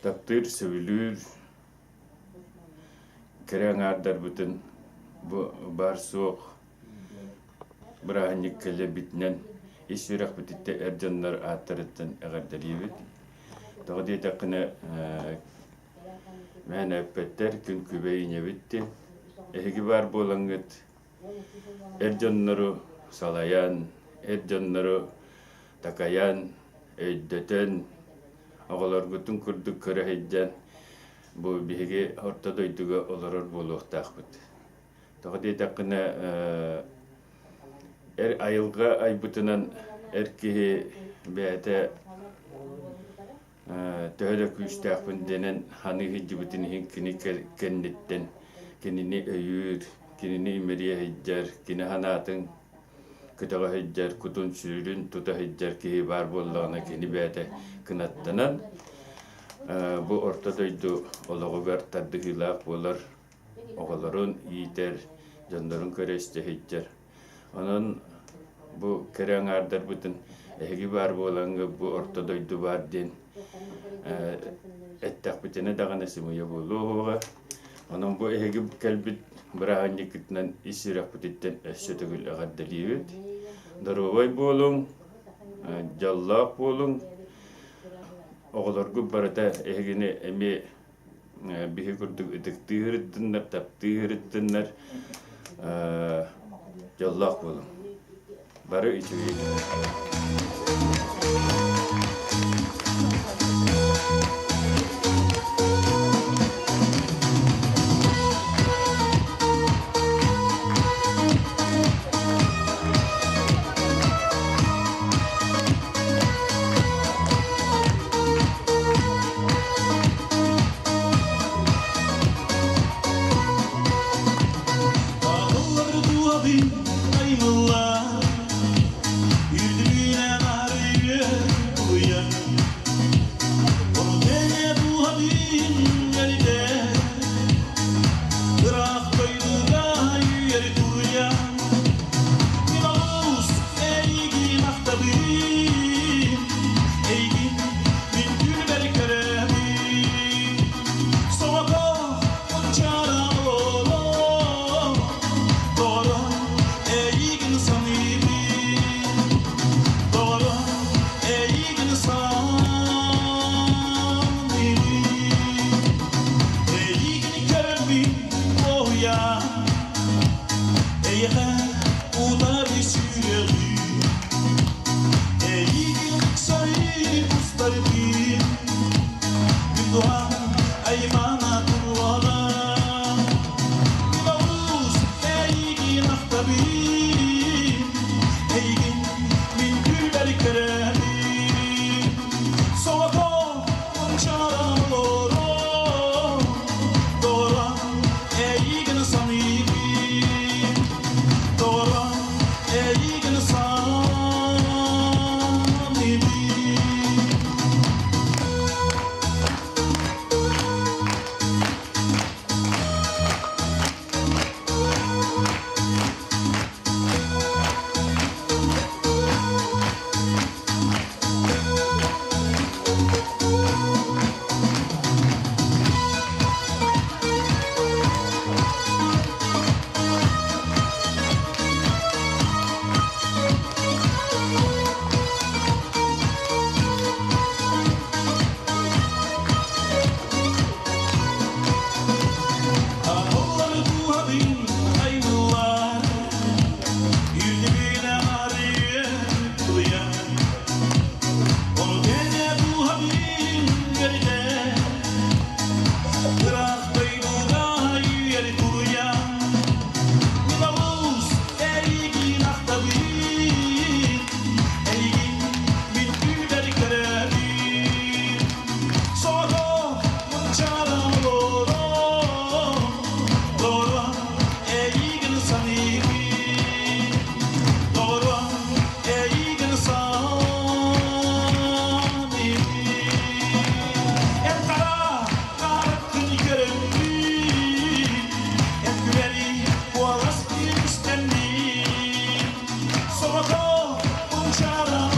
Таптыыр, сөбүлүүр кэрэ аҥаардарбытын бу баар-суох бырааһынньык кэлэрбитинэн ис сүрэхпититтэн эр дьоннор ааттарыттан эҕэрдэлиибит. Тоҕо диэтэххинэ, мээнэ эппэттэр, күн күбэй ийэбит диэн. Эһиги баар буолаҥҥыт эр дьоннору салайан, эр дьоннору такайан, өйдөтөн, оҕолоргутун курдук көрө сылдьан бу биһиги орто дойдуга олорор буолуохтаахпыт. Тоҕо диэтэххинэ, эр айылҕа айбытынан эр киһи бэйэтэ төһө да күүстээхпин дэнэн ханыы сылдьыбытын иһин кини кэнниттэн кинини өйүүр, кинини имэрийэ сылдьар, кини санаатын көтөҕө сылдьар, кутун-сүрүн тута сылдьар киһи баар буоллаҕына кини бэйэтэ кынаттанан бу орто дойду олоҕугар тардыһыылаах буолар, оҕолорун иитэр, дьоннорун көрө-истэ сылдьар. Онон бу кэрэ аҥаардарбытын эһиги баар буолаҥҥыт бу орто дойду баар диэн эттэхпитинэ даҕаны сымыйа буолуо Онон бу эһиги кэлбит бырааһынньыккытынан ис сүрэхпититтэн өссө төгүл эҕэрдэлиибит. Доруобай буолуҥ, дьоллоох буолуҥ. Оҕолоргут барыта эһигини эмиэ биһи курдук ытыктыы сырыттыннар, таптыы сырыттыннар, дьоллоох буолуҥ. Бары үчүгэй. Аһыллар дууһабын аймыллар, Үрдүнэн арыйы улуйар. Ону тэҥэ дууһабын эрдэ, Ыраах дойдуга үөр туруйа. Мин олус эйигин ахтабын, Эйигин мин күлбэр көрөбүн. Соҕотох мунчааран олорон, Доҕорум, эйигин саныыбын. Доҕорум, эйигин саныыбын. Эйигин көрөммүн уоһуйан, Эйиэхэ утары сүрэҕим, Эйигин ыксары устарбын, Күн дуһан аймана туруоҕа. Мин олус эйигин ахтабын, Эйигин мин күлбэр көрөбүн. Соҕотох мунчааран олорон, Доҕором, эйигин саныыбын. Доҕором, эйигин саныыбын. Аһыллар дууһабын аймыллар, Үрдүбүн арыйа тулуйар. Ону тэҥэ дууһабын үөрдэ, Ыраах дойдуга үөр туруйа. Мин олус эйигин ахтабын, Эйигин мин күүтэр көрөбүн. Соҕотох мунчааран олорон, Доҕорум, эйигин саныыбын. Доҕорум, эйигин саныыбын. Эн хара хараххын көрөммүн, Эн күлэри куоласпын истэммин, Соҕотох мунчааран